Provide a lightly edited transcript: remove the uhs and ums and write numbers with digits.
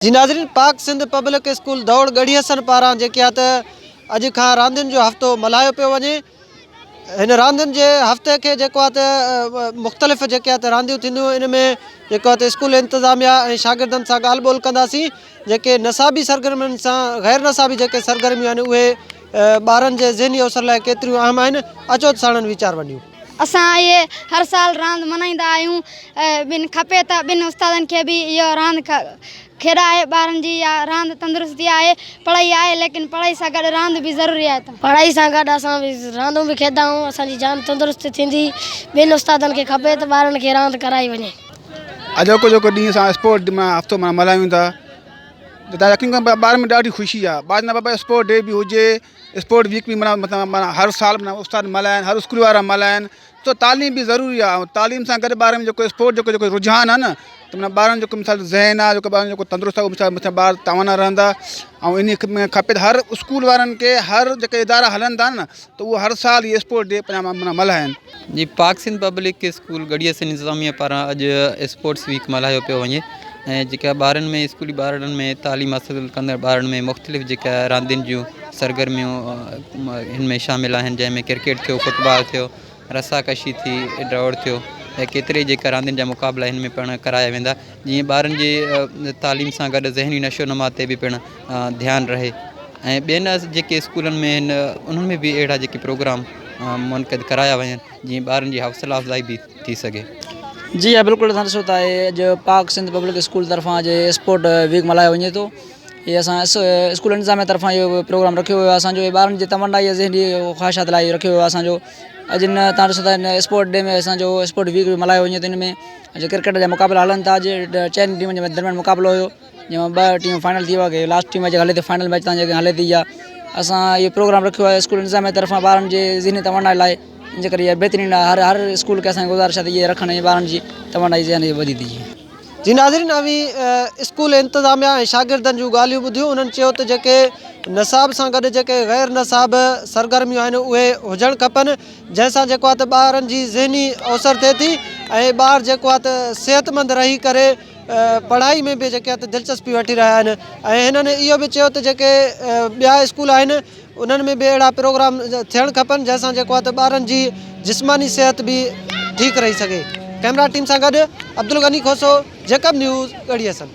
جي ناظرين پاڪ سنڌ پبلڪ اسڪول دوڙ ڳڙهي حسن پاران جيڪي آ ته اڄ کان راندين جو هفتو ملهايو پيو وڃي هن راندين جي هفتي کي جيڪو آ ته مختلف جيڪي آ ته رانديون ٿينديون ان ۾ جيڪو آ ته اسڪول انتظاميا ۽ شاگردن سان ڳالهه ٻولهه ڪنداسين جيڪي نصابي سرگرمين سان غير نصابي جيڪي سرگرميون آهن اهي ٻارن جي ذهني اوسر لاء ڪيتريون اهم آهن اچو ته ساڻن ويچار ونڊيون. اسان اهي هر سال راند منائيندا آهيون ٻن کپي ته ٻن استادن کي به اهو راند کيڏائي ٻارن جي اها راند تندرستي آهي پڙهائي آهي ليڪن پڙهائي سان گڏ راند به ضروري آهي ته. پڙهائي سان گڏ اسان به راندون به کيڏندا آهيون اسان جي جان تندرست ٿيندي ٻن استادن کي کپي ته ٻارن کي راند ڪرائي وڃي. اڄوڪو جيڪو ڏينهن اسان اسپورٽ هفتو ملهايون ٿا ته تان يقين ڪيو ٻارن ۾ ڏاڍي خوشي آهي ٻار چوندا بابا اسپورٽ ڊي به هجي اسپورٽ ويڪ به معنيٰ مطلب معنيٰ هر سال معنيٰ استاد ملهائن هر اسڪول وارا ملهائن ته تعليم به ضروري آهي ۽ تعليم سان گڏ ٻارن ۾ جيڪو اسپورٽ جيڪو جيڪو رجحان آهي نه ته معنيٰ ٻارن جو مثال ذهن آهي جيڪو ٻارن جو تندرست آهي مثال مثال ٻار توانا رهندا ۽ ان ۾ کپي ته هر اسڪول وارن کي هر جيڪي ادارا هلن ٿا نه ته اهو هر سال اهي اسپورٽ ڊي پنهنجا معنيٰ ملهائن. جي پاڪ سنڌ پبلڪ اسڪول ڳڙهي حسين انتظاميه پاران اڄ اسپورٽس ويڪ ملهايو پيو وڃي ۽ جيڪا ٻارن ۾ اسڪولي ٻارڙن ۾ تعليم حاصل ڪندڙ ٻارن ۾ مختلف جيڪا راندين جون سرگرميون هن ۾ شامل آهن جنهن ۾ ڪرڪيٽ ٿيو فٽبال ٿيو رسا ڪشي ٿي ڊوڙ ٿيو ۽ ڪيتري جيڪا راندين جا مقابلا هن ۾ پڻ ڪرايا ويندا جيئن ٻارن جي تعليم سان گڏ ذهني نشو نما تي به پڻ ڌيان رهي ۽ ٻين جيڪي اسڪولن ۾ آهن انهن ۾ به اهڙا جيڪي پروگرام منعقد ڪرايا وڃن جيئن ٻارن جي حوصلا افزائي به ٿي سگهي. جي ها بلڪل اسان ڏسو ٿا اهي اڄ پاڪ سنڌ پبلڪ اسڪول طرفان اڄ اسپورٽ ويڪ ملهايو وڃي ٿو هي اسان اسڪول انتظاميه طرفان اهو پروگرام رکيو ويو آهي اسانجو اهي ٻارن جي تمنائي ذهني خواهشات لاء اهو رکيو ويو آهي اسانجو اڄ هن تان ڏسو ٿا هن اسپورٽ ڊي ۾ اسانجو اسپورٽ ويڪ به ملهايو وڃي ٿو هن ۾ اڄ ڪرڪيٽ جا مقابلا هلن ٿا اڄ چئن ٽيمن جي درميان مقابلو هيو جنهن مان ٻه ٽيمون فائنل ٿي ويا لاسٽ ٽيم اڄ هلي ٿي فائنل ميچ تان جيڪي هلي ٿي اها اسان اهو پروگرام رکيو آهي اسڪول انتظاميه طرفان ٻارن جي ذهني توانائي لاء ان جي ڪري اها بهترين آهي هر هر اسڪول کي اسان کي گذارش آهي ته اهي رکن ۽ ٻارن جي توانائي ذهن وڌي ٿي. جي ناظرين اوهين اسڪول انتظاميا ۽ شاگردن جون ڳالهيون ٻڌيون انهن چيو ته جيڪي نصاب سان گڏ جيڪي غير نصاب سرگرميون آهن اهي هجڻ کپن جنهن سان جيڪو آهي ته ٻارن جي ذهني اوسر ٿئي ٿي ۽ ٻار جيڪو آهي ته صحتمند رهي ڪري پڙهائي ۾ به جيڪي آهي ته دلچسپي وٺي رهيا آهن ۽ هنن اهو به چيو ته جيڪي ٻيا اسڪول آهن انهن ۾ به اهڙا پروگرام ٿيڻ کپن جنهن سان جيڪو آهي ته ٻارن جي جسماني صحت به ٺيڪ رهي سگهي ڪئميرا ٽيم سان گڏ عبدالغني کوسو جيڪب نيوز ڳڙهي حسن.